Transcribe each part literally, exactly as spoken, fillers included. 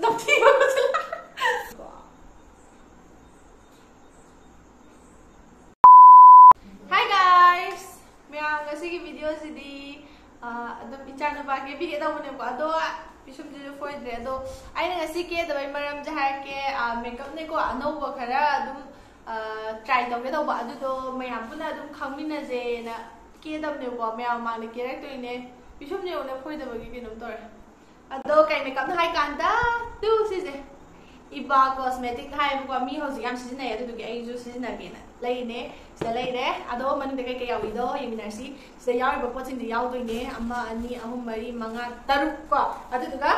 ꯅꯝꯊꯤꯕ ꯃꯆꯨ꯫ Hi guys! ꯃꯌꯥꯝ, ꯉꯁꯤꯒꯤ ꯚꯤꯗꯤꯑꯣꯁꯤꯗꯤ, ꯑ, ꯑꯗꯨꯝ ꯏꯆꯥꯅꯨꯄꯥ ꯀꯦꯕꯤꯒꯦ ꯇꯧꯕꯅꯦꯕꯀꯣ꯫ ꯑꯗꯣ ꯄꯤꯁꯨꯝꯁꯤꯁꯨ ꯐꯣꯏꯗ꯭ꯔꯦ꯫ ꯑꯗꯣ ꯑꯩꯅ ꯉꯁꯤ ꯀꯦꯗꯕꯩ ꯃꯔꯝꯁꯦ ꯍꯥꯏꯔꯛꯀꯦ꯫ ꯑ, ꯃꯦꯀꯞꯅꯦꯀꯣ, ꯑꯅꯧꯕ ꯈꯔ ꯑꯗꯨꯝ, ꯑ, try ꯇꯧꯒꯦ ꯇꯧꯕ꯫ ꯑꯗꯨꯗꯣ ꯃꯌꯥꯝ ꯄꯨꯟꯅ ꯑꯗꯨꯝ ꯈꯪꯃꯤꯟꯅꯁꯦꯅ ꯀꯦꯗꯕꯅꯦꯕꯀꯣ꯫ ꯃꯌꯥꯝ ꯃꯃꯥꯡꯗ ꯀꯦꯔꯛꯇꯣꯏꯅꯦ꯫ ꯄꯤꯁꯨꯝꯁꯦ ꯌꯦꯡꯉꯨꯅꯦ, ꯐꯣꯏꯗꯕꯒꯤ ꯀꯩꯅꯣꯝ ꯇꯧꯔꯦ꯫ ꯑꯗꯣ ꯀꯩ ꯃꯦꯀꯞꯅꯣ ꯍꯥꯏ ꯀꯥꯟꯗ, ꯇꯨ, ꯁꯤꯁꯦ ꯏꯕꯥ ꯀꯣꯁꯃꯦꯇꯤꯛ ꯍꯥꯏꯌꯦꯕꯀꯣ, ꯃꯤ ꯍꯧꯖꯤꯛ ꯌꯥꯝ ꯁꯤꯖꯤꯟꯅꯩ, ꯑꯗꯨꯗꯨꯒꯤ ꯑꯩꯁꯨ ꯁꯤꯖꯤꯟꯅꯒꯦꯅ ꯂꯩꯔꯤꯅꯦ꯫ ꯁꯤꯗ ꯂꯩꯔꯦ꯫ ꯑꯗꯣ ꯃꯅꯨꯡꯗ ꯀꯩꯀꯩ ꯌꯥꯎꯏꯗꯣ ꯌꯦꯡꯃꯤꯟꯅꯔꯁꯤ꯫ ꯁꯤꯗ ꯌꯥꯎꯔꯤꯕ ꯄꯣꯠꯁꯤꯡꯁꯦ ꯌꯥꯎꯗꯣꯏꯅꯦ: ꯑꯃ, ꯑꯅꯤ, ꯑꯍꯨꯝ, ꯃꯔꯤ, ꯃꯉꯥ, ꯇꯔꯨꯛ ꯀꯣ꯫ ꯑꯗꯨꯗꯨꯒ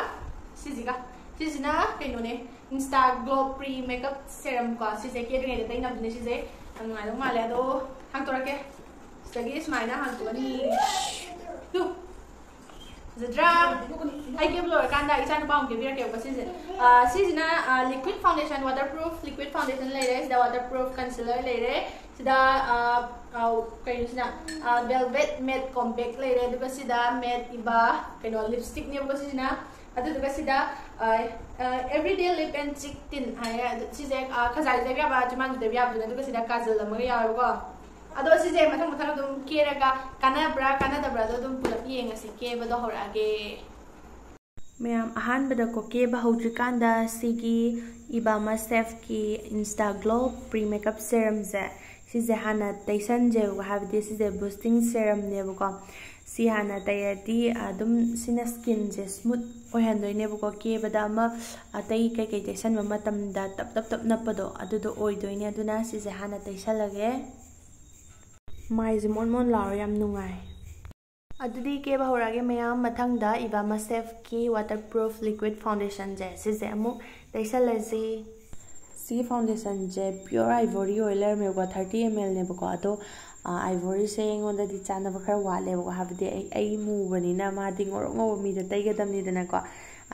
ꯁꯤꯁꯤꯒ, ꯁꯤꯁꯤꯅ ꯀꯩꯅꯣꯅꯦ, Insta Glow Pre Makeup Serum ꯀꯣ꯫ ꯁꯤꯁꯦ ꯀꯦꯗ꯭ꯔꯤꯉꯩꯗ ꯇꯩꯅꯕꯅꯦ꯫ ꯁꯤꯁꯦ ꯌꯥꯝ ꯅꯨꯡꯉꯥꯏꯗꯧ ꯃꯥꯜꯂꯦ꯫ ꯑꯗꯣ ꯍꯥꯡꯇꯣꯔꯛꯀꯦ꯫ ꯁꯤꯗꯒꯤ ꯁꯨꯃꯥꯏꯅ ꯍꯥꯡꯇꯣꯛꯑꯅꯤ꯫ ꯇꯨ꯫ ꯐꯖꯗ꯭ꯔꯥ? ꯑꯩ ꯀꯦꯕ ꯂꯣꯏꯔꯀꯥꯟꯗ ꯏꯆꯥ ꯅꯨꯄꯥ ꯑꯃꯨꯛ ꯀꯦꯕꯤꯔꯛꯀꯦꯕꯀꯣ ꯁꯤꯁꯦ꯫ ꯑ, ꯁꯤꯁꯤꯅ, ꯑ, liquid foundation, waterproof liquid foundation ꯂꯩꯔꯦ꯫ ꯁꯤꯗ waterproof concealer ꯂꯩꯔꯦ꯫ ꯁꯤꯗ, ꯑ, ꯑ, ꯀꯩꯅꯣꯁꯤꯅ, ꯑ, velvet matte compact ꯂꯩꯔꯦ꯫ ꯑꯗꯨꯒ ꯁꯤꯗ matte ꯏꯕꯥ ꯀꯩꯅꯣ lipstickꯅꯦꯕꯀꯣ ꯁꯤꯁꯤꯅ꯫ ꯑꯗꯨꯗꯨꯒ ꯁꯤꯗ, ꯑ, ꯑ, everyday lip and cheek tint ꯍꯥꯏꯔꯦ꯫ ꯑꯗꯨ ꯁꯤꯁꯦ, ꯑ, ꯈꯖꯥꯏꯁꯨ ꯇꯩꯕ ꯌꯥꯕ, ꯆꯤꯟꯕꯥꯟꯁꯨ ꯇꯩꯕ ꯌꯥꯕꯗꯨꯅ꯫ ꯑꯗꯨꯒ ꯁꯤꯗ ꯀꯥꯖꯜ ꯑꯃꯒ ꯌꯥꯎꯋꯦꯕꯀꯣ꯫ ꯑꯗꯣ ꯁꯤꯁꯦ ꯃꯊꯪ ꯃꯊꯪ ꯑꯗꯨꯝ ꯀꯦꯔꯒ ꯀꯥꯟꯅꯕ꯭ꯔꯥ ꯀꯥꯟꯅꯗꯕ꯭ꯔꯥꯗꯣ ꯑꯗꯨꯝ ꯄꯨꯂꯞ ꯌꯦꯡꯉꯁꯤ꯫ ꯀꯦꯕꯗꯣ ꯍꯧꯔꯛꯑꯒꯦ꯫ ꯃꯌꯥꯝ, ꯑꯍꯥꯟꯕꯗꯀꯣ ꯀꯦꯕ ꯍꯧꯗ꯭ꯔꯤꯀꯥꯟꯗ ꯁꯤꯒꯤ ꯏꯕꯥꯃ ꯁꯦꯐꯀꯤ Insta Glow Pre Makeup Serumꯁꯦ, ꯁꯤꯁꯦ ꯍꯥꯟꯅ ꯇꯩꯁꯟꯖꯦꯕꯀꯣ, ꯍꯥꯏꯕꯗꯤ ꯁꯤꯁꯦ boosting serumꯅꯦꯕꯀꯣ꯫ ꯁꯤ ꯍꯥꯟꯅ ꯇꯩꯔꯗꯤ ꯑꯗꯨꯝ ꯁꯤꯅ skinꯁꯦ smooth ꯑꯣꯏꯍꯟꯗꯣꯏꯅꯦꯕꯀꯣ꯫ ꯀꯦꯕꯗ ꯑꯃ ꯑꯇꯩ ꯀꯩꯀꯩ ꯇꯩꯁꯟꯕ ꯃꯇꯝꯗ ꯇꯞ ꯇꯞ ꯇꯞ ꯅꯞꯄꯗꯣ, ꯑꯗꯨꯗꯣ ꯑꯣꯏꯗꯣꯏꯅꯦ꯫ ꯑꯗꯨꯅ ꯁꯤꯁꯦ ꯍꯥꯟꯅ ꯇꯩꯁꯜꯂꯒꯦ꯫ ꯃꯥꯏꯁꯦ ꯃꯣꯟ ꯃꯣꯟ ꯂꯥꯎꯔ ꯌꯥꯝ ꯅꯨꯡꯉꯥꯏ꯫ ꯑꯗꯨꯗꯤ ꯀꯦꯕ ꯍꯧꯔꯛꯑꯒꯦ ꯃꯌꯥꯝ꯫ ꯃꯊꯪꯗ ꯏꯕꯥꯃ ꯁꯦꯐꯀꯤ waterproof liquid foundationꯁꯦ, ꯁꯤꯁꯦ ꯑꯃꯨꯛ ꯇꯩꯁꯜꯂꯁꯤ꯫ ꯁꯤꯒꯤ foundationꯁꯦ pure ivory ꯑꯣꯏ ꯂꯩꯔꯝꯃꯦꯕꯀꯣ, thirty mlꯅꯦꯕꯀꯣ꯫ ꯑꯗꯣ, ꯑ, ivoryꯁꯦ ꯑꯩꯉꯣꯟꯗꯗꯤ ꯆꯥꯟꯅꯕ ꯈꯔ ꯋꯥꯠꯂꯦꯕꯀꯣ, ꯍꯥꯏꯕꯗꯤ ꯑꯩ, ꯑꯩ ꯃꯨꯕꯅꯤꯅ ꯃꯥꯗꯤ ꯉꯧꯔꯣꯛ ꯉꯧꯕ ꯃꯤꯗ ꯇꯩꯒꯗꯕꯅꯤꯗꯅꯀꯣ꯫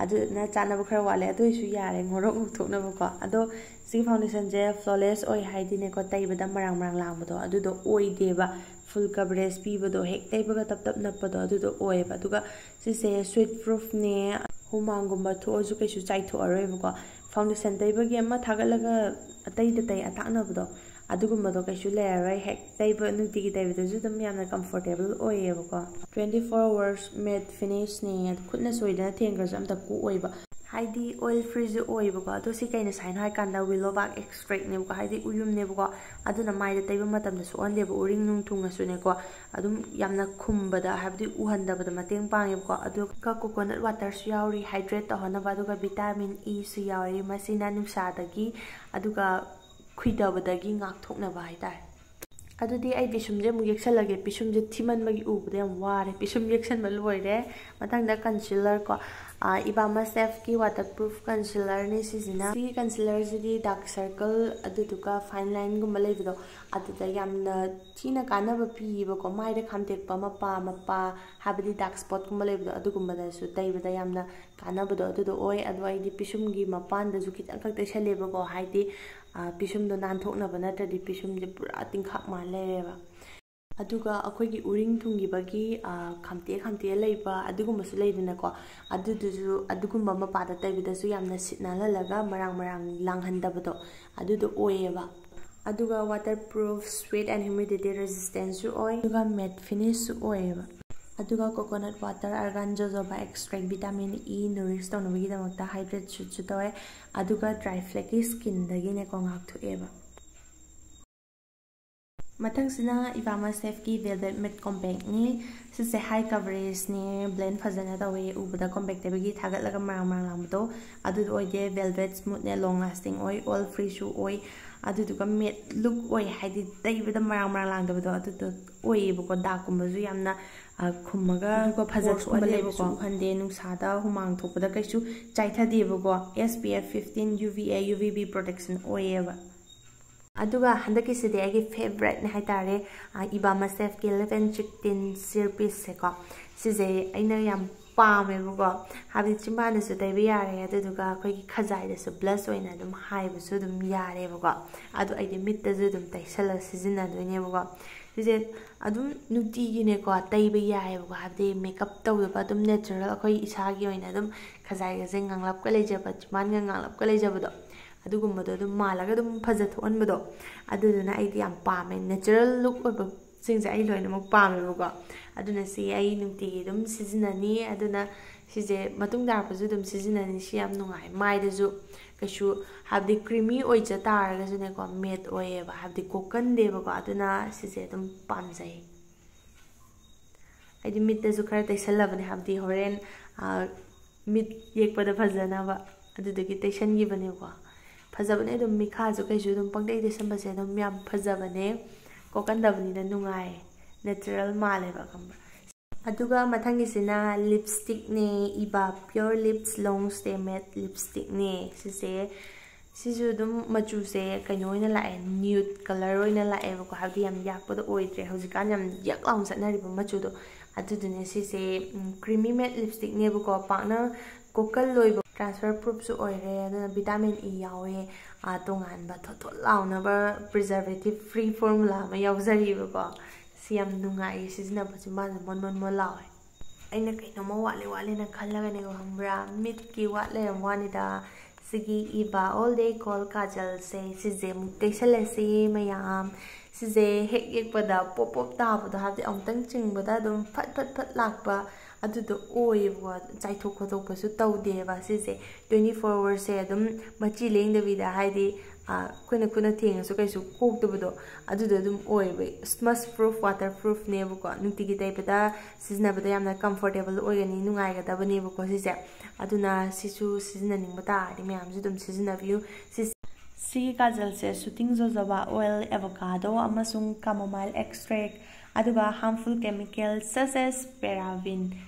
ꯑꯗꯨꯗꯨꯅ ꯆꯥꯟꯅꯕ ꯈꯔ ꯋꯥꯠꯂꯦ꯫ ꯑꯗꯨ ꯑꯣꯏꯁꯨ ꯌꯥꯔꯦ, ꯉꯧꯔꯣꯛ ꯉꯧꯊꯣꯛꯅꯕꯀꯣ꯫ ꯑꯗꯣ ꯁꯤꯒꯤ foundationꯁꯦ flawless ꯑꯣꯏ ꯍꯥꯏꯗꯤꯅꯦꯀꯣ, ꯇꯩꯕꯗ ꯃꯔꯥꯡ ꯃꯔꯥꯡ ꯂꯥꯡꯕꯗꯣ ꯑꯗꯨꯗꯣ ꯑꯣꯏꯗꯦꯕ꯫ Full coverage ꯄꯤꯕꯗꯣ, ꯍꯦꯛ ꯇꯩꯕꯒ ꯇꯞ ꯇꯞ ꯅꯞꯄꯗꯣ ꯑꯗꯨꯗꯣ ꯑꯣꯏꯌꯦꯕ꯫ ꯑꯗꯨꯒ ꯁꯤꯁꯦ sweat proofꯅꯦ꯫ ꯍꯨꯃꯥꯡꯒꯨꯝꯕ ꯊꯣꯛꯑꯁꯨ ꯀꯩꯁꯨ ꯆꯥꯏꯊꯣꯛꯑꯔꯣꯏꯕꯀꯣ꯫ ꯐꯥꯎꯟꯗꯦꯁꯟ ꯇꯩꯕꯒꯤ ꯑꯃ ꯊꯥꯒꯠꯂꯒ ꯑꯇꯩꯗ ꯇꯩ ꯑꯇꯥꯛꯅꯕꯗꯣ, ꯑꯗꯨꯒꯨꯝꯕꯗꯣ ꯀꯩꯁꯨ ꯂꯩꯔꯔꯣꯏ꯫ ꯍꯦꯛ ꯇꯩꯕ, ꯅꯨꯡꯇꯤꯒꯤ ꯇꯩꯕꯗꯁꯨ ꯑꯗꯨꯝ ꯌꯥꯝꯅ ꯀꯝꯐꯣꯔꯇꯦꯕꯜ ꯑꯣꯏꯌꯦꯕꯀꯣ꯫ Twenty four hours matte finish ꯅꯦ, ꯑꯗꯨ ꯈꯨꯠꯅ ꯁꯣꯏꯗꯅ ꯊꯦꯡꯈ꯭ꯔꯁꯨ ꯑꯝꯇ ꯀꯣꯛꯑꯣꯏꯕ꯫ ꯍꯥꯏꯗꯤ oil free ꯁꯨ ꯑꯣꯏꯌꯦꯕꯀꯣ꯫ ꯑꯗꯣ ꯁꯤ ꯀꯩꯅ ꯁꯥꯏꯅꯣ ꯍꯥꯏ ꯀꯥꯟꯗ willow bark extract ꯅꯦꯕꯀꯣ, ꯍꯥꯏꯗꯤ ꯎꯌꯨꯝꯅꯦꯕꯀꯣ꯫ ꯑꯗꯨꯅ ꯃꯥꯏꯗ ꯇꯩꯕ ꯃꯇꯝꯗ ꯁꯣꯛꯍꯟꯗꯦꯕ, ꯎꯔꯤꯡ ꯅꯨꯡ ꯊꯨꯡꯉꯁꯨꯅꯦꯀꯣ꯫ ꯑꯗꯨꯝ ꯌꯥꯝꯅ ꯈꯨꯝꯕꯗ, ꯍꯥꯏꯕꯗꯤ ꯎꯍꯟꯗꯕꯗ ꯃꯇꯦꯡ ꯄꯥꯡꯉꯦꯕꯀꯣ꯫ ꯑꯗꯨꯒ coconut water ꯁꯨ ꯌꯥꯎꯔꯤ, hydrate ꯇꯧꯍꯟꯅꯕ, ꯑꯗꯨꯒ vitamin E ꯁꯨ ꯌꯥꯎꯔꯤ꯫ ꯃꯁꯤꯅ ꯅꯨꯡꯁꯥꯗꯒꯤ, ꯑꯗꯨꯒ ꯈꯨꯏꯗꯕꯗꯒꯤ ꯉꯥꯛꯊꯣꯛꯅꯕ ꯍꯥꯏꯇꯥꯔꯦ꯫ ꯑꯗꯨꯗꯤ ꯑꯩ ꯄꯤꯁꯨꯝꯁꯦ ꯑꯃꯨꯛ ꯌꯦꯛꯁꯜꯂꯒꯦ꯫ ꯄꯤꯁꯨꯝꯁꯦ ꯊꯤꯃꯟꯕꯒꯤ ꯎꯕꯗ ꯌꯥꯝ ꯋꯥꯔꯦ꯫ ꯄꯤꯁꯨꯝ ꯌꯦꯛꯁꯟꯕ ꯂꯣꯏꯔꯦ꯫ ꯃꯊꯪꯗ concealer ꯀꯣ, ꯑ, Ibamas F ꯀꯤ waterproof concealer ꯅꯤ ꯁꯤꯁꯤꯅ꯫ ꯁꯤꯒꯤ concealer ꯁꯤꯗꯤ dark circle, ꯑꯗꯨꯗꯨꯒ fine line ꯒꯨꯝꯕ ꯂꯩꯕꯗꯣ, ꯑꯗꯨꯗ ꯌꯥꯝꯅ ꯊꯤꯅ ꯀꯥꯟꯅꯕ ꯄꯤꯌꯦꯕꯀꯣ꯫ ꯃꯥꯏꯗ ꯈꯥꯝꯇꯦꯛꯄ ꯃꯄꯥ ꯃꯄꯥ, ꯍꯥꯏꯕꯗꯤ dark spot ꯀꯨꯝꯕ ꯂꯩꯕꯗꯣ, ꯑꯗꯨꯒꯨꯝꯕꯗꯁꯨ ꯇꯩꯕꯗ ꯌꯥꯝꯅ ꯀꯥꯟꯅꯕꯗꯣ ꯑꯗꯨꯗꯣ ꯑꯣꯏ꯫ ꯑꯗꯣ ꯑꯩꯗꯤ ꯄꯤꯁꯨꯝꯒꯤ ꯃꯄꯥꯟꯗꯁꯨ ꯈꯤꯇꯪꯈꯛ ꯇꯩꯁꯜꯂꯦꯕꯀꯣ, ꯍꯥꯏꯗꯤ, ꯑ, ꯄꯤꯁꯨꯝꯗꯣ ꯅꯥꯟꯊꯣꯛꯅꯕ, ꯅꯠꯇ꯭ꯔꯗꯤ ꯄꯤꯁꯨꯝꯁꯦ ꯄꯨꯔꯥ ꯇꯤꯡꯈꯥꯛ ꯃꯥꯟ ꯂꯩꯔꯦꯕ꯫ ꯑꯗꯨꯒ ꯑꯩꯈꯣꯏꯒꯤ ꯎꯔꯤꯡ ꯊꯨꯡꯈꯤꯕꯒꯤ, ꯑ, ꯈꯥꯝꯇꯦꯛ ꯈꯥꯝꯇꯦꯛ ꯂꯩꯕ ꯑꯗꯨꯒꯨꯝꯕꯁꯨ ꯂꯩꯗꯅꯀꯣ, ꯑꯗꯨꯗꯨꯁꯨ, ꯑꯗꯨꯒꯨꯝꯕ ꯃꯄꯥꯗ ꯇꯩꯕꯗꯁꯨ ꯌꯥꯝꯅ ꯁꯤꯠ ꯅꯥꯜꯍꯜꯂꯒ ꯃꯔꯥꯡ ꯃꯔꯥꯡ ꯂꯥꯡꯍꯟꯗꯕꯗꯣ ꯑꯗꯨꯗꯣ ꯑꯣꯏꯌꯦꯕ꯫ ꯑꯗꯨꯒ waterproof, sweat and humidity resistant ꯁꯨ ꯑꯣꯏ, ꯑꯗꯨꯒ matte finish ꯁꯨ ꯑꯣꯏꯌꯦꯕ꯫ ꯑꯗꯨꯒ coconut water, argan jojoba extract, vitamin E nourish ꯇꯧꯅꯕꯒꯤꯗꯃꯛꯇ hydrate ꯁꯨ ꯇꯧꯋꯦ꯫ ꯑꯗꯨꯒ dry flaky skin ꯗꯒꯤꯅꯦꯀꯣ ꯉꯥꯛꯊꯣꯛꯑꯦꯕ꯫ ꯃꯊꯪꯁꯤꯅ Ibamas F ꯀꯤ velvet matte compact ꯅꯤ꯫ ꯁꯤꯁꯦ high coverage ꯅꯦ, blend ꯐꯖꯅ ꯇꯧꯋꯦ, ꯎꯕꯗ compact ꯇꯩꯕꯒꯤ ꯊꯥꯒꯠꯂꯒ ꯃꯔꯥꯡ ꯃꯔꯥꯡ ꯂꯥꯡꯕꯗꯣ ꯑꯗꯨꯗꯣ ꯑꯣꯏꯗꯦ꯫ Velvet smooth ꯅꯦ, long lasting ꯑꯣꯏ, oil free ꯁꯨ ꯑꯣꯏ, ꯑꯗꯨꯗꯨꯒ matte look ꯑꯣꯏ, ꯍꯥꯏꯗꯤ ꯇꯩꯕꯗ ꯃꯔꯥꯡ ꯃꯔꯥꯡ ꯂꯥꯡꯗꯕꯗꯣ ꯑꯗꯨꯗꯣ ꯑꯣꯏꯌꯦꯕꯀꯣ꯫ Dark ꯀꯨꯝꯕꯁꯨ ꯌꯥꯝꯅ, ꯑ, ꯈꯨꯝꯃꯒ ꯑꯗꯨꯒ ꯐꯖ pores ꯀꯨꯝꯕ ꯊꯣꯛꯍꯜꯂꯦꯕꯀꯣ꯫ ꯂꯩꯕꯁꯨ ꯎꯍꯟꯗꯦ, ꯅꯨꯡꯁꯥꯗ ꯍꯨꯃꯥꯡ ꯊꯣꯛꯄꯗ ꯀꯩꯁꯨ ꯆꯥꯏꯊꯗꯦꯕꯀꯣ꯫ S P F fifteen, U V A, U V B protection ꯑꯣꯏꯌꯦꯕ꯫ ꯑꯗꯨꯒ ꯍꯟꯗꯛꯀꯤꯁꯤꯗꯤ ꯑꯩꯒꯤ favourite ꯅꯦ ꯍꯥꯏꯇꯥꯔꯦ꯫ ꯑ, Ibamas F ꯀꯤ Live and Chic Tint Series ꯁꯦꯀꯣ꯫ ꯁꯤꯁꯦ ꯑꯩꯅ ꯌꯥꯝ ꯄꯥꯝꯃꯦꯕꯀꯣ꯫ ꯍꯥꯏꯕꯗꯤ ꯆꯤꯝꯕꯥꯟꯗꯁꯨ ꯇꯩꯕ ꯌꯥꯔꯦ, ꯑꯗꯨꯗꯨꯒ ꯑꯩꯈꯣꯏꯒꯤ ꯈꯖꯥꯏꯗꯁꯨ blush ꯑꯣꯏꯅ ꯑꯗꯨꯝ ꯍꯥꯏꯕꯁꯨ ꯑꯗꯨꯝ ꯌꯥꯔꯦꯕꯀꯣ꯫ ꯑꯗꯣ ꯑꯩꯗꯤ ꯃꯤꯠꯇꯁꯨ ꯑꯗꯨꯝ ꯇꯩꯁꯜꯂꯒ ꯁꯤꯖꯤꯟꯅꯗꯣꯏꯅꯦꯕꯀꯣ꯫ ꯁꯤꯁꯦ ꯑꯗꯨꯝ ꯅꯨꯡꯇꯤꯒꯤꯅꯦꯀꯣ ꯇꯩꯕ ꯌꯥꯏꯑꯕꯀꯣ, ꯍꯥꯏꯕꯗꯤ ꯃꯦꯀꯞ ꯇꯧꯗꯕ ꯑꯗꯨꯝ ꯅꯦꯆꯔꯦꯜ ꯑꯩꯈꯣꯏ ꯏꯁꯥꯒꯤ ꯑꯣꯏꯅ ꯑꯗꯨꯝ ꯈꯖꯥꯏꯒꯁꯦ ꯉꯥꯡꯂꯞꯀ ꯂꯩꯖꯕ, ꯆꯤꯝꯕꯥꯟꯒ ꯉꯥꯡꯂꯞꯀ ꯂꯩꯖꯕꯗꯣ, ꯑꯗꯨꯒꯨꯝꯕꯗꯣ ꯑꯗꯨꯝ ꯃꯥꯜꯂꯒ ꯑꯗꯨꯝ ꯐꯖꯊꯣꯛꯍꯟꯕꯗꯣ, ꯑꯗꯨꯗꯨꯅ ꯑꯩꯗꯤ ꯌꯥꯝ ꯄꯥꯝꯃꯦ꯫ ꯅꯦꯆꯔꯦꯜ ꯂꯨꯛ ꯑꯣꯏꯕꯁꯤꯡꯁꯦ ꯑꯩ ꯂꯣꯏꯅꯃꯛ ꯄꯥꯝꯃꯦꯕꯀꯣ꯫ ꯑꯗꯨꯅ ꯁꯤ ꯑꯩ ꯅꯨꯡꯇꯤꯒꯤ ꯑꯗꯨꯝ ꯁꯤꯖꯤꯟꯅꯅꯤ꯫ ꯑꯗꯨꯅ ꯁꯤꯁꯦ ꯃꯇꯨꯡ ꯇꯥꯔꯛꯄꯁꯨ ꯑꯗꯨꯝ ꯁꯤꯖꯤꯟꯅꯅꯤ꯫ ꯁꯤ ꯌꯥꯝ ꯅꯨꯡꯉꯥꯏ꯫ ꯃꯥꯏꯗꯁꯨ ꯀꯩꯁꯨ, ꯍꯥꯏꯕꯗꯤ ꯀ꯭ꯔꯤꯃꯤ ꯑꯣꯏꯖ ꯇꯥꯔꯒꯁꯨꯅꯦꯀꯣ, ꯃꯦꯠ ꯑꯣꯏꯌꯦꯕ, ꯍꯥꯏꯕꯗꯤ ꯀꯣꯛꯀꯟꯗꯦꯕꯀꯣ꯫ ꯑꯗꯨꯅ ꯁꯤꯁꯦ ꯑꯗꯨꯝ ꯄꯥꯝꯖꯩ꯫ ꯑꯩꯗꯤ ꯃꯤꯠꯇꯁꯨ ꯈꯔ ꯇꯩꯁꯜꯂꯕꯅꯦ, ꯍꯥꯏꯕꯗꯤ ꯍꯣꯔꯦꯟ, ꯑ, ꯃꯤꯠ ꯌꯦꯛꯄꯗ ꯐꯖꯅꯕ, ꯑꯗꯨꯗꯨꯒꯤ ꯇꯩꯁꯟꯈꯤꯕꯅꯦꯕꯀꯣ꯫ ꯐꯖꯕꯅꯦ ꯑꯗꯨꯝ, ꯃꯤꯈꯥꯁꯨ ꯀꯩꯁꯨ ꯑꯗꯨꯝ ꯄꯪꯇꯩ ꯇꯩꯁꯟꯕꯁꯦ ꯑꯗꯨꯝ ꯌꯥꯝ ꯐꯖꯕꯅꯦ, ꯀꯣꯛꯀꯟꯗꯕꯅꯤꯅ ꯅꯨꯡꯉꯥꯏ, ꯅꯦꯆꯔꯦꯜ ꯃꯥꯜꯂꯦꯕ, ꯈꯪꯕ꯭ꯔꯥ? ꯑꯗꯨꯒ ꯃꯊꯪꯒꯤꯁꯤꯅ ꯂꯤꯞꯁꯇꯤꯛꯅꯦ, ꯏꯕꯥ Pure Lips Long Stay Matte ꯂꯤꯞꯁꯇꯤꯛꯅꯦ ꯁꯤꯁꯦ꯫ ꯁꯤꯁꯨ ꯑꯗꯨꯝ ꯃꯆꯨꯁꯦ ꯀꯩꯅꯣ ꯑꯣꯏꯅ ꯂꯥꯛꯑꯦ, ꯅ꯭ꯌꯨꯠ ꯀꯂꯔ ꯑꯣꯏꯅ ꯂꯥꯛꯑꯦꯕꯀꯣ, ꯍꯥꯏꯕꯗꯤ ꯌꯥꯝ ꯌꯥꯛꯄꯗꯣ ꯑꯣꯏꯗ꯭ꯔꯦ꯫ ꯍꯧꯖꯤꯛꯀꯥꯟ ꯌꯥꯝ ꯌꯥꯛ ꯂꯥꯎꯅ ꯆꯠꯅꯔꯤꯕ ꯃꯆꯨꯗꯣ, ꯑꯗꯨꯗꯨꯅꯦ ꯁꯤꯁꯦ꯫ ꯎꯝ, ꯀ꯭ꯔꯤꯃꯤ ꯃꯦꯠ ꯂꯤꯞꯁꯇꯤꯛꯅꯦꯕꯀꯣ, ꯄꯥꯛꯅ ꯀꯣꯛꯀꯜ ꯑꯣꯏꯕ, ꯇ꯭ꯔꯥꯟꯁꯐꯔ ꯄ꯭ꯔꯨꯐꯁꯨ ꯑꯣꯏꯔꯦ, ꯑꯗꯨꯅ ꯚꯤꯇꯥꯃꯤꯟ ꯏ ꯌꯥꯎꯋꯦ꯫ ꯑꯥ, ꯇꯣꯉꯥꯟꯕ ꯊꯣꯠ ꯊꯣꯠ ꯂꯥꯎꯅꯕ ꯄ꯭ꯔꯤꯖꯔꯕꯦꯇꯤꯞ ꯐ꯭ꯔꯤ ꯐꯣꯔꯃꯨꯂꯥ ꯑꯃ ꯌꯥꯎꯖꯔꯤꯕꯀꯣ꯫ ꯁꯤ ꯌꯥꯝ ꯅꯨꯡꯉꯥꯏꯌꯦ ꯁꯤꯖꯤꯟꯅꯕꯁꯦ, ꯃꯥꯁꯦ ꯃꯣꯟ ꯃꯣꯟ ꯃꯣꯟ ꯂꯥꯎꯋꯦ꯫ ꯑꯩꯅ ꯀꯩꯅꯣꯝꯃ ꯋꯥꯠꯂꯦ ꯋꯥꯠꯂꯦꯅ ꯈꯜꯂꯒꯅꯦꯀꯣ, ꯈꯪꯕ꯭ꯔꯥ, ꯃꯤꯠꯀꯤ ꯋꯥꯠ ꯂꯩꯔꯝ ꯋꯥꯅꯤꯗ꯫ ꯁꯤꯒꯤ ꯏꯕꯥ ꯑꯣꯜ ꯗꯦ ꯀꯣꯜ ꯀꯥꯖꯜꯁꯦ, ꯁꯤꯁꯦ ꯑꯃꯨꯛ ꯇꯩꯁꯜꯂꯁꯤ ꯃꯌꯥꯝ꯫ ꯁꯤꯁꯦ ꯍꯦꯛ ꯌꯦꯛꯄꯗ ꯄꯣꯞ ꯄꯣꯞ ꯇꯥꯕꯗꯣ, ꯍꯥꯏꯕꯗꯤ ꯑꯃꯨꯛꯇꯪ ꯆꯤꯡꯕꯗ ꯑꯗꯨꯝ ꯐꯠ ꯐꯠ ꯐꯠ ꯂꯥꯛꯄ, ꯑꯗꯨꯗꯣ ꯑꯣꯏꯌꯦꯕꯀꯣ꯫ ꯆꯥꯏꯊꯣꯛ ꯈꯣꯠꯇꯣꯛꯄꯁꯨ ꯇꯧꯗꯦꯕ ꯁꯤꯁꯦ꯫ ꯇ꯭ꯋꯦꯟꯇꯤ ꯐꯣꯔ ꯑꯋꯔꯁꯦ ꯑꯗꯨꯝ ꯃꯆꯤ ꯂꯦꯡꯗꯕꯤꯗ, ꯍꯥꯏꯗꯤ, ꯑ, ꯑꯩꯈꯣꯏꯅ ꯈꯨꯠꯅ ꯊꯦꯡꯉꯁꯨ ꯀꯩꯁꯨ ꯀꯣꯛꯇꯕꯗꯣ, ꯑꯗꯨꯗꯣ ꯑꯗꯨꯝ ꯑꯣꯏꯌꯦꯕ꯫ ꯁ꯭ꯃꯖ ꯄ꯭ꯔꯨꯐ, ꯋꯥꯇꯔ ꯄ꯭ꯔꯨꯐꯅꯦꯕꯀꯣ꯫ ꯅꯨꯡꯇꯤꯒꯤ ꯇꯩꯕꯗ ꯁꯤꯖꯤꯟꯅꯕꯗ ꯌꯥꯝꯅ ꯀꯝꯐꯣꯔꯇꯦꯕꯜ ꯑꯣꯏꯒꯅꯤ, ꯅꯨꯡꯉꯥꯏꯒꯗꯕꯅꯦꯕꯀꯣ ꯁꯤꯁꯦ꯫ ꯑꯗꯨꯅ ꯁꯤꯁꯨ ꯁꯤꯖꯤꯟꯅꯅꯤꯡꯕ ꯇꯥꯔꯗꯤ ꯃꯌꯥꯝꯁꯨ ꯑꯗꯨꯝ ꯁꯤꯖꯤꯟꯅꯕꯤꯌꯨ꯫ ꯁꯤ, ꯁꯤꯒꯤ ꯀꯥꯖꯜꯁꯦ ꯁꯨꯇꯤꯡ ꯖꯣꯖꯣꯕꯥ ꯑꯣꯏꯜ, ꯑꯦꯚꯣꯀꯥꯗꯣ ꯑꯃꯁꯨꯡ ꯀꯥꯃꯣꯃꯥꯏꯜ ꯑꯦꯛꯁꯇ꯭ꯔꯦꯛ, ꯑꯗꯨꯒ harmful chemical such as paraben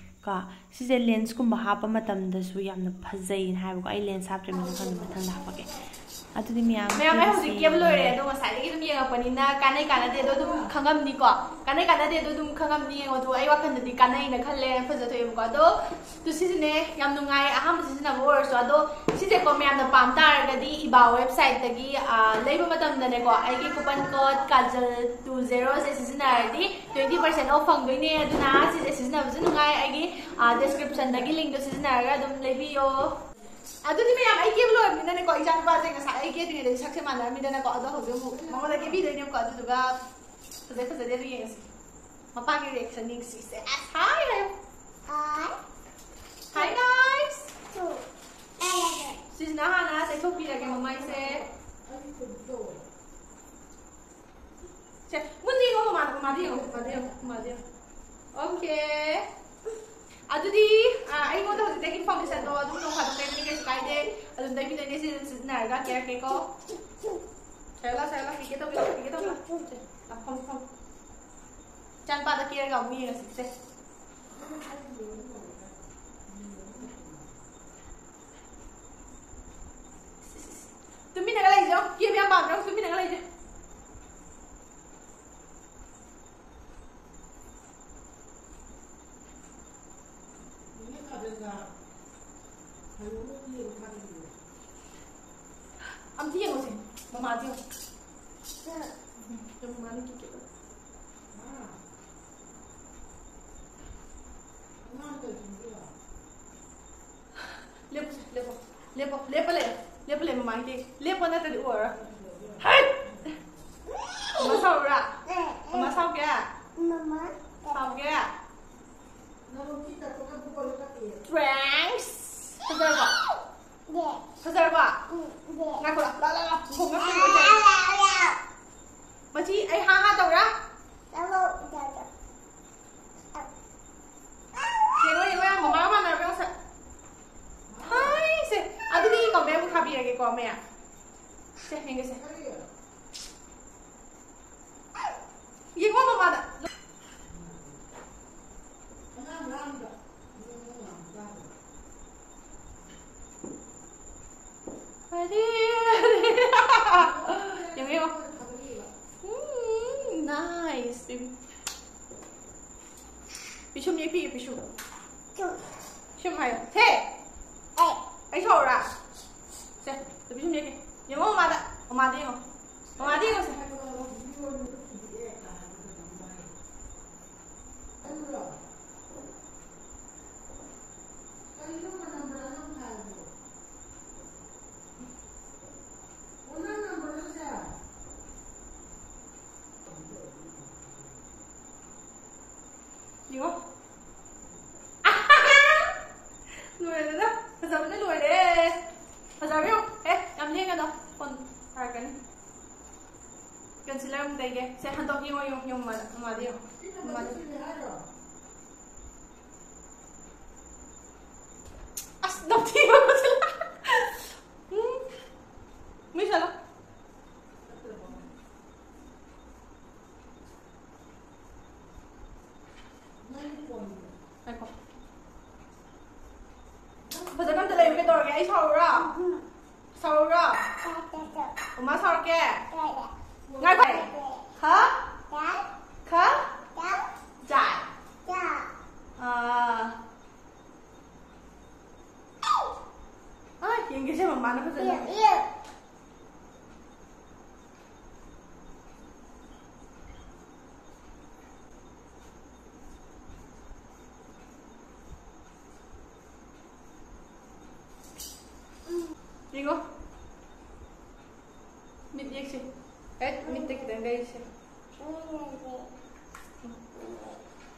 ꯀꯣ꯫ ꯁꯤꯁꯦ ꯂꯦꯟꯁꯀꯨꯝꯕ ꯍꯥꯞꯄ ꯃꯇꯝꯗꯁꯨ ꯌꯥꯝꯅ ꯐꯖꯩꯅ ꯍꯥꯏꯕꯀꯣ꯫ ꯑꯩ ꯂꯦꯟꯁ ꯍꯥꯞꯇ꯭ꯔꯤꯕꯅꯤꯅ ꯈꯪꯗꯦ, ꯃꯊꯪꯗ ꯍꯥꯞꯄꯛꯀꯦ꯫ ꯑꯗꯨꯗꯤ ꯃꯌꯥꯝ ꯃꯌꯥꯝ, ꯑꯩ ꯍꯧꯖꯤꯛ ꯀꯦꯕ ꯂꯣꯏꯔꯦ, ꯑꯗꯣ ꯉꯁꯥꯏꯗꯒꯤ ꯑꯗꯨꯝ ꯌꯦꯡꯉꯛꯄꯅꯤꯅ ꯀꯥꯟꯅꯩ ꯀꯥꯟꯅꯗꯦ ꯑꯗꯣ ꯑꯗꯨꯝ ꯈꯪꯉꯝꯅꯤꯀꯣ꯫ ꯀꯥꯟꯅꯩ ꯀꯥꯟꯅꯗꯦ ꯑꯗꯣ ꯑꯗꯨꯝ ꯈꯪꯉꯝꯅꯤ꯫ ꯌꯦꯡꯉꯣ, ꯑꯗꯣ ꯑꯩ ꯋꯥꯈꯜꯗꯗꯤ ꯀꯥꯟꯅꯩꯅ ꯈꯜꯂꯦ, ꯐꯖꯊꯣꯛꯑꯦꯕꯀꯣ꯫ ꯑꯗꯣ ꯇꯨ ꯁꯤꯁꯤꯅꯦ, ꯌꯥꯝ ꯅꯨꯡꯉꯥꯏ ꯑꯍꯥꯟꯕ ꯁꯤꯖꯤꯟꯅꯕ ꯑꯣꯏꯔꯁꯨ꯫ ꯑꯗꯣ ꯁꯤꯁꯦꯀꯣ ꯃꯌꯥꯝꯅ ꯄꯥꯝ ꯇꯥꯔꯒꯗꯤ ꯏꯕꯥ ꯋꯦꯕꯁꯥꯏꯠꯇꯒꯤ, ꯑ, ꯂꯩꯕ ꯃꯇꯝꯗꯅꯦꯀꯣ, ꯑꯩꯒꯤ coupon code Kajal two zero ꯁꯦ ꯁꯤꯖꯤꯟꯅꯔꯗꯤ twenty percent off ꯐꯪꯗꯣꯏꯅꯦ꯫ ꯑꯗꯨꯅ ꯁꯤꯁꯦ ꯁꯤꯖꯤꯟꯅꯕꯁꯨ ꯅꯨꯡꯉꯥꯏ꯫ ꯑꯩꯒꯤ, ꯑ, descriptionꯗꯒꯤ linkꯗꯣ ꯁꯤꯖꯤꯟꯅꯔꯒ ꯑꯗꯨꯝ ꯂꯩꯕꯤꯌꯣ꯫ ꯑꯗꯨꯗꯤ ꯃꯌꯥꯝ, ꯑꯩ ꯀꯦꯕ ꯂꯣꯏꯔꯕꯅꯤꯅꯅꯦꯀꯣ, ꯏꯆꯥꯅꯨꯄꯥꯁꯦ ꯉꯁꯥꯏ ꯑꯩ ꯀꯦꯗ꯭ꯔꯤꯉꯩꯗꯗꯤ ꯁꯛꯁꯦ ꯃꯥꯟꯅꯔꯝꯃꯤꯗꯅꯀꯣ, ꯑꯗꯣ ꯍꯧꯖꯤꯛ ꯑꯃꯨꯛ ꯃꯉꯣꯟꯗ ꯀꯦꯕꯤꯗꯣꯏꯅꯦꯕꯀꯣ꯫ ꯑꯗꯨꯗꯨꯒ ꯐꯖꯩ ꯐꯖꯗꯦ ꯑꯗꯨ ꯌꯦꯡꯉꯁꯤ꯫ ꯃꯄꯥꯒꯤ reaction ꯌꯦꯡꯁꯤꯁꯦ꯫ ꯑꯁ, ꯍꯥꯏ ꯍꯥꯏꯌꯨ꯫ Hi. Hi, guys. ꯁꯤꯁꯤꯅ ꯍꯥꯟꯅ ꯇꯩꯊꯣꯛꯄꯤꯔꯒꯦ ꯃꯃꯥꯏꯁꯦ꯫ ꯁꯦ, ꯃꯨꯟꯅ ꯌꯦꯡꯉꯣ ꯃꯃꯥꯗ, ꯃꯃꯥꯗ ꯌꯦꯡꯉꯣ, ꯃꯃꯥꯗ ꯌꯦꯡꯉꯣ, ꯃꯃꯥꯗ ꯌꯦꯡꯉꯣ꯫ Okay. ꯑꯗꯨꯗꯤ, ꯑ, ꯑꯩꯉꯣꯟꯗ ꯍꯧꯖꯤꯛꯇꯒꯤ foundationꯗꯣ ꯑꯗꯨꯝ ꯅꯣꯡ ꯐꯥꯗꯣꯛ ꯇꯩꯕꯅꯤ, ꯀꯩꯁꯨ ꯀꯥꯏꯗꯦ꯫ ꯑꯗꯨꯝ ꯇꯩꯕꯤꯗꯣꯏꯅꯦ, ꯁꯤ ꯑꯗꯨꯝ ꯁꯤꯖꯤꯟꯅꯔꯒ ꯀꯦꯔꯛꯀꯦꯀꯣ꯫ ꯁꯥꯏꯌꯣꯂꯥ, ꯁꯥꯏꯌꯣꯂꯥ, ꯀꯦꯒꯦ ꯇꯧꯒꯦ, ꯀꯦꯒꯦ ꯇꯧꯒꯦ꯫ ꯁꯦ, ꯂꯥꯛꯑꯣ, ꯐꯝꯃꯣ, ꯐꯝꯃꯣ꯫ ꯏꯆꯥꯅꯨꯄꯥꯗ ꯀꯦꯔꯒ ꯑꯃꯨꯛ ꯌꯦꯡꯉꯁꯤ, ꯁꯦ꯫ ꯇꯨꯃꯤꯟꯅꯒ ꯂꯩꯁꯦ, ꯀꯦꯕ ꯌꯥꯝ ꯄꯥꯝꯗ꯭ꯔꯣ? ꯇꯨꯃꯤꯟꯅꯒ ꯂꯩꯁꯦ꯫ ꯑꯝꯇ ꯌꯦꯡꯉꯨꯁꯦ, ꯃꯃꯥꯗ ꯌꯦꯡꯉꯨ꯫ ꯃꯃꯥꯅ ꯀꯤꯀꯦ꯫ ꯂꯦꯞꯄꯨꯁꯦ, ꯂꯦꯞꯄꯣ꯫ ꯂꯦꯞꯄꯣ, ꯂꯦꯞꯄ ꯂꯩꯌꯣ꯫ ꯂꯦꯞꯄ ꯂꯩꯌꯣ, ꯃꯃꯥ ꯀꯦ꯫ ꯂꯦꯞꯄꯣ, ꯅꯠꯇ꯭ꯔꯗꯤ ꯎꯔꯔꯣꯏ꯫ ꯍꯩꯠ! ꯃꯃꯥ ꯁꯥꯎꯔꯨꯔꯥ? ꯃꯃꯥ ꯁꯥꯎꯒꯦ? ꯃꯃꯥ꯫ ꯁꯥꯎꯒꯦ? Pranks! ꯐꯖꯔꯕꯣ? ꯌꯦ꯫ ꯐꯖꯔꯕꯣ? ꯎꯝ, ꯌꯦ꯫ ꯉꯥꯏꯈꯣ, ꯂꯥ, ꯂꯥ, ꯂꯥ, ꯂꯥ꯫ ꯈꯣꯡ ꯉꯛꯇ ꯂꯣꯏ ꯇꯥꯏ꯫ ꯃꯆꯤ, ꯑꯩ ꯍꯥ ꯍꯥ ꯇꯧꯔꯥ? ꯌꯦꯡꯉꯣ, ꯌꯦꯡꯉꯣ, ꯌꯥꯝ ꯃꯃꯥꯒ ꯃꯥꯟꯅꯔꯕ ꯌꯦꯡꯉꯣ ꯁꯦ꯫ ꯍꯥꯏ ꯁꯦ꯫ ꯑꯗꯨꯗꯤ ꯀꯃꯦꯟ ꯑꯃꯨꯛ ꯊꯥꯕꯤꯔꯒꯦꯀꯣ, ꯃꯌꯥꯝ꯫ ꯁꯦ, ꯌꯦꯡꯒꯦ ꯁꯦ꯫ ꯌꯦꯡꯉꯣ ꯃꯃꯥꯗ꯫ ꯑꯔꯦ, ꯑꯔꯦ꯫ ꯄꯤꯁꯨꯝ ꯌꯦꯛꯄꯤꯒꯦ, ꯄꯤꯁꯨꯝ꯫ ꯄꯤꯁꯨꯝ ꯍꯥꯏꯌꯣ꯫ ꯊꯦ! ꯑꯩ ꯁꯥꯎꯔꯥ? ꯁꯦ, ꯄꯤꯁꯨꯝ ꯌꯦꯛꯀꯦ꯫ ꯌꯦꯡꯉꯣ ꯃꯃꯥꯗ꯫ ꯃꯃꯥꯗ ꯌꯦꯡꯉꯣ꯫ ꯃꯃꯥꯗ ꯌꯦꯡꯉꯣ ꯁꯦ꯫ ꯌꯦꯡꯉꯣ꯫ ꯂꯣꯏꯔꯦꯗꯅ꯫ ꯐꯖꯕꯅ ꯂꯣꯏꯔꯦ꯫ ꯐꯖꯕ ꯌꯦꯡꯉꯣ꯫ ꯑꯦ, ꯌꯥꯝ ꯂꯦꯡꯒꯅꯣ꯫ ꯐꯣꯟ ꯇꯥꯔꯛꯀꯅꯤ꯫ Concealer ꯑꯃꯨꯛ ꯇꯩꯒꯦ꯫ ꯁꯦ, ꯍꯟꯗꯣꯛ ꯌꯦꯡꯉꯣ, ꯌꯦꯡꯉꯣ, ꯌꯦꯡꯉꯣ, ꯃꯃꯥꯗ ꯌꯦꯡꯉꯣ꯫ ꯃꯃꯥꯗ꯫ ꯑꯁ, ꯅꯝꯊꯤꯕ ꯃꯆꯨ꯫ ꯎꯝ꯫ ꯃꯩ ꯁꯥꯠꯂꯣ꯫ ꯉꯥꯏꯈꯣ꯫ ꯐꯖꯅ ꯑꯝꯇ ꯂꯩꯌꯨ, ꯀꯩꯗꯧꯔꯒꯦ? ꯑꯩ ꯁꯥꯎꯔꯨꯔꯥ? ꯁꯥꯎꯔꯨꯔꯥ? ꯃꯃꯥ ꯁꯥꯎꯔꯛꯀꯦ? ꯉꯥꯏꯈꯣ꯫ ꯈ? ꯈ? ꯖꯥꯏ꯫ ꯑꯥ꯫ ꯑꯥ, ꯌꯦꯡꯒꯦꯁꯦ ꯃꯃꯥꯅ ꯐꯖꯅ꯫ ꯌꯦꯡꯉꯣ꯫ ꯃꯤꯠ ꯌꯦꯛꯁꯦ꯫ ꯑꯦ, ꯃꯤꯠꯇ ꯈꯤꯇꯪ ꯂꯩꯔꯤꯁꯦ꯫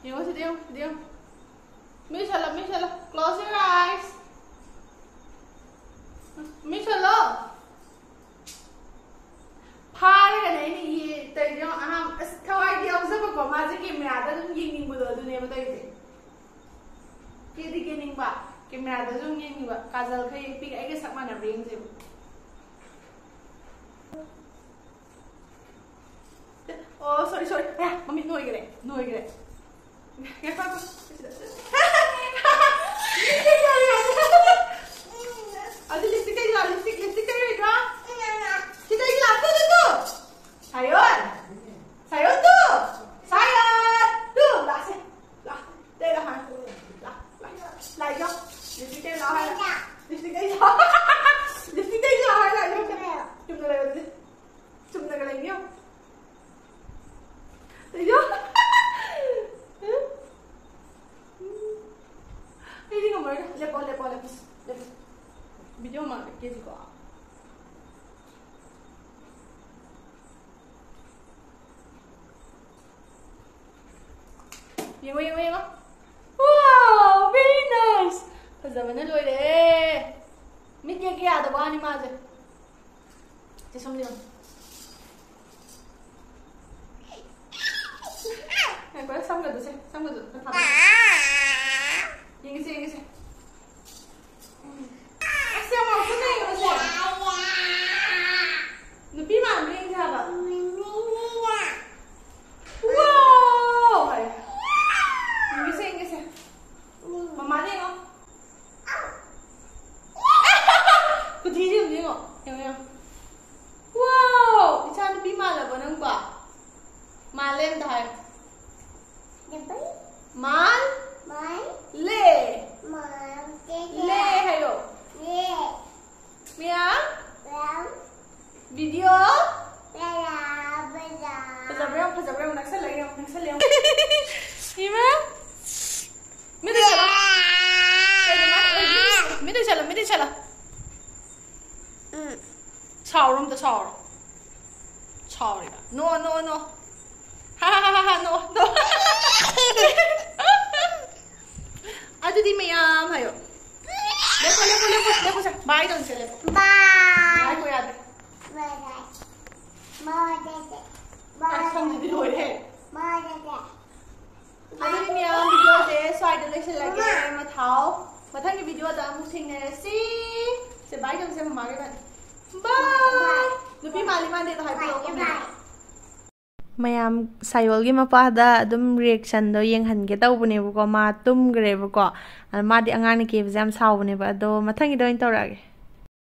ꯌꯦꯡꯉꯣ ꯁꯤꯗ ꯌꯦꯡꯉꯣ, ꯁꯤꯗ ꯌꯦꯡꯉꯣ꯫ ꯃꯤꯠ ꯁꯥꯠꯂꯣ, ꯃꯤꯠ ꯁꯥꯠꯂꯣ꯫ Close your eyes. ꯃꯤꯠ ꯁꯥꯠꯂꯣ꯫ ꯐꯥꯔꯒꯅꯦ ꯑꯩꯅ ꯌꯦ-, ꯇꯧꯔꯤꯗꯣ꯫ ꯑꯍꯥꯟ-, ꯑꯁ, ꯊꯋꯥꯏꯗꯤ ꯌꯥꯎꯖꯕꯀꯣ, ꯃꯥꯁꯦ camera ꯗ ꯑꯗꯨꯝ ꯌꯦꯡꯅꯤꯡꯕꯗꯣ ꯑꯗꯨꯅꯦꯕ ꯇꯧꯔꯤꯁꯦ꯫ ꯀꯦꯗꯤ ꯀꯦꯅꯤꯡꯕ, camera ꯗꯁꯨ ꯑꯗꯨꯝ ꯌꯦꯡꯅꯤꯡꯕ, ꯀꯥꯖꯜ ꯈꯔ ꯌꯦꯛꯄꯤꯒꯦ, ꯑꯩꯒ ꯆꯞ ꯃꯥꯟꯅꯕ꯭ꯔꯥ ꯌꯦꯡꯁꯦꯕ꯫ ꯑꯣ, sorry, sorry. ꯑꯌꯥ, ꯃꯃꯤꯠ ꯅꯣꯏꯈ꯭ꯔꯦ, ꯅꯣꯏꯈ꯭ꯔꯦ꯫ ꯉꯥꯏꯈꯣ, ꯉꯥꯏꯈꯣ꯫ ꯑꯗꯨ lipstick ꯇꯩꯁꯤꯔꯥ? Lipstick, lipstick ꯇꯩꯔꯣꯏꯗ꯭ꯔꯥ? ꯁꯤ ꯇꯩꯁꯤꯔꯥ? ꯇꯨ, ꯇꯨ, ꯇꯨ꯫ ꯁꯥꯌꯣꯟ! ꯁꯥꯌꯣꯟ ꯇꯨ! Lipstick ꯇꯩ ꯂꯥꯛꯑꯣ ꯍꯥꯏꯔ꯫ Lipstick ꯇꯩ ꯂꯥꯛꯑꯣ꯫ Lipstick ꯇꯩ ꯂꯥꯛꯑꯣ ꯍꯥꯏꯔ꯫ ꯆꯨꯝꯅ ꯂꯩꯌꯣ ꯑꯗꯨꯗꯤ꯫ ꯆꯨꯝꯅꯒ ꯂꯩꯅꯤꯌꯣ꯫ ꯂꯩꯌꯣ꯫ ꯑꯩꯗꯤ ꯉꯝꯃꯔꯣꯏꯗ꯫ ꯂꯦꯞꯄꯣ, ꯂꯦꯞꯄꯣ, ꯂꯦꯞꯄꯣ꯫ ꯂꯦꯞꯄꯣ꯫ Video ꯃꯃꯥꯡꯗ ꯀꯦꯁꯤꯀꯣ꯫ ꯌꯦꯡꯉꯣ, ꯌꯦꯡꯉꯣ, ꯌꯦꯡꯉꯣ꯫ Wow, very nice. ꯐꯖꯕꯅ ꯂꯣꯏꯔꯦ꯫ ꯃꯤꯠ ꯌꯦꯛꯀꯦ ꯌꯥꯗꯕ ꯋꯥꯅꯤ ꯃꯥꯁꯦ꯫ ꯁꯤ ꯁꯨꯝ ꯌꯦꯡꯉꯣ꯫ ꯉꯥꯏꯈꯣ, ꯁꯝꯒꯗꯨꯁꯦ, ꯁꯝꯒꯗꯨ ꯈꯔ ꯊꯥꯗꯣꯛ꯫ ꯌꯦꯡꯉꯁꯦ, ꯌꯦꯡꯉꯁꯦ꯫ ꯑꯁ, ꯌꯥꯝ ꯉꯥꯎꯁꯟꯅꯩꯌꯦ ꯃꯁꯦ꯫ ꯅꯨꯄꯤ ꯃꯥꯟꯕ꯭ꯔꯥ ꯌꯦꯡꯁꯦ ꯍꯥꯏꯕ꯫ Wow! ꯍꯥꯏ꯫ ꯌꯦꯡꯒꯦꯁꯦ, ꯌꯦꯡꯒꯦꯁꯦ꯫ ꯃꯃꯥꯗ ꯌꯦꯡꯉꯣ꯫ ꯈꯨꯊꯤꯁꯦ ꯑꯝꯇ ꯌꯦꯡꯉꯣ꯫ ꯌꯦꯡꯉꯣ, ꯌꯦꯡꯉꯣ꯫ Wow! ꯏꯆꯥ ꯅꯨꯄꯤ ꯃꯥꯜꯂꯕꯣ ꯅꯪꯕꯣ? ꯃꯥꯜꯂꯦ ꯑꯝꯇ ꯍꯥꯏꯌꯨ꯫ ꯃꯥꯜ? ꯃꯥꯜ? ꯂꯦ꯫ ꯃꯥꯜ? ꯂꯦ ꯍꯥꯏꯌꯣ꯫ ꯂꯦ꯫ ꯃꯌꯥꯝ? ꯃꯌꯥꯝ? Video? ꯕꯦꯂꯥ, ꯕꯦꯂꯥ꯫ ꯐꯖꯕ꯭ꯔꯥ ꯌꯦꯡꯉꯣ, ꯐꯖꯕ꯭ꯔꯥ ꯌꯦꯡꯉꯣ, ꯅꯛꯁꯜꯂꯒ ꯌꯦꯡꯉꯣ, ꯅꯛꯁꯜꯂꯒ ꯌꯦꯡꯉꯣ꯫ ꯏꯃꯥ! ꯃꯤꯠ ꯎꯏꯁꯜꯂꯣ꯫ ꯀꯩꯅꯣ ꯃꯥ? ꯃꯤꯠ ꯎꯏꯁꯜꯂꯣ, ꯃꯤꯠ ꯎꯏꯁꯜꯂꯣ꯫ ꯎꯝ꯫ ꯁꯥꯎꯔꯣ ꯑꯝꯇ, ꯁꯥꯎꯔꯣ꯫ ꯁꯥꯎꯔꯤꯕ꯫ ꯅꯣ, ꯅꯣ, ꯅꯣ꯫ ꯍꯥ, ꯍꯥ, ꯍꯥ, ꯍꯥ, ꯅꯣ, ꯅꯣ꯫ ꯑꯗꯨꯗꯤ ꯃꯌꯥꯝ ꯍꯥꯏꯌꯣ꯫ ꯂꯦꯞꯄꯣ, ꯂꯦꯞꯄꯣ, ꯂꯦꯞꯄꯣ, ꯂꯦꯞꯄꯣ ꯁꯦ꯫ ꯕꯥꯏ ꯇꯧꯁꯦ, ꯂꯦꯞꯄꯣ꯫ ꯕꯥꯏ꯫ ꯉꯥꯏꯈꯣ, ꯌꯥꯗꯦ꯫ ꯕꯥꯏ, ꯕꯥꯏ꯫ ꯕꯥꯏ, ꯕꯥꯏ꯫ ꯑꯁ, ꯁꯝꯁꯤꯗꯤ ꯂꯣꯏꯔꯦ꯫ ꯕꯥꯏ, ꯕꯥꯏ꯫ ꯑꯗꯨꯗꯤ ꯃꯌꯥꯝ videoꯁꯦ ꯁ꯭ꯋꯥꯏꯗ ꯂꯣꯏꯁꯤꯜꯂꯒꯦ꯫ ꯃꯊꯥꯎ꯫ ꯃꯊꯪꯒꯤ videoꯗ ꯑꯃꯨꯛ ꯊꯦꯡꯅꯔꯁꯤ꯫ ꯁꯦ, ꯕꯥꯏ ꯇꯧꯁꯦ ꯃꯃꯥꯒꯤ ꯏꯕꯥꯅꯤ꯫ ꯕꯥꯏ꯫ ꯅꯨꯄꯤ ꯃꯥꯜꯂꯤ ꯃꯥꯟꯗꯦꯗꯣ ꯍꯥꯏꯕꯤꯔꯛꯑꯣ commentꯇ꯫ ꯃꯌꯥꯝ ꯁꯥꯌꯣꯜꯒꯤ ꯃꯄꯥꯗ ꯑꯗꯨꯝ reactionꯗꯣ ꯌꯦꯡꯍꯟꯒꯦ ꯇꯧꯕꯅꯦꯕꯀꯣ, ꯃꯥ ꯇꯨꯝꯈ꯭ꯔꯦꯕꯀꯣ꯫ ꯑꯗ ꯃꯥꯗꯤ ꯑꯉꯥꯡꯅ ꯀꯦꯕꯁꯦ ꯌꯥꯝ ꯁꯥꯎꯕꯅꯦꯕ꯫ ꯑꯗꯣ ꯃꯊꯪꯒꯤꯗ ꯑꯣꯏꯅ ꯇꯧꯔꯛꯑꯒꯦ꯫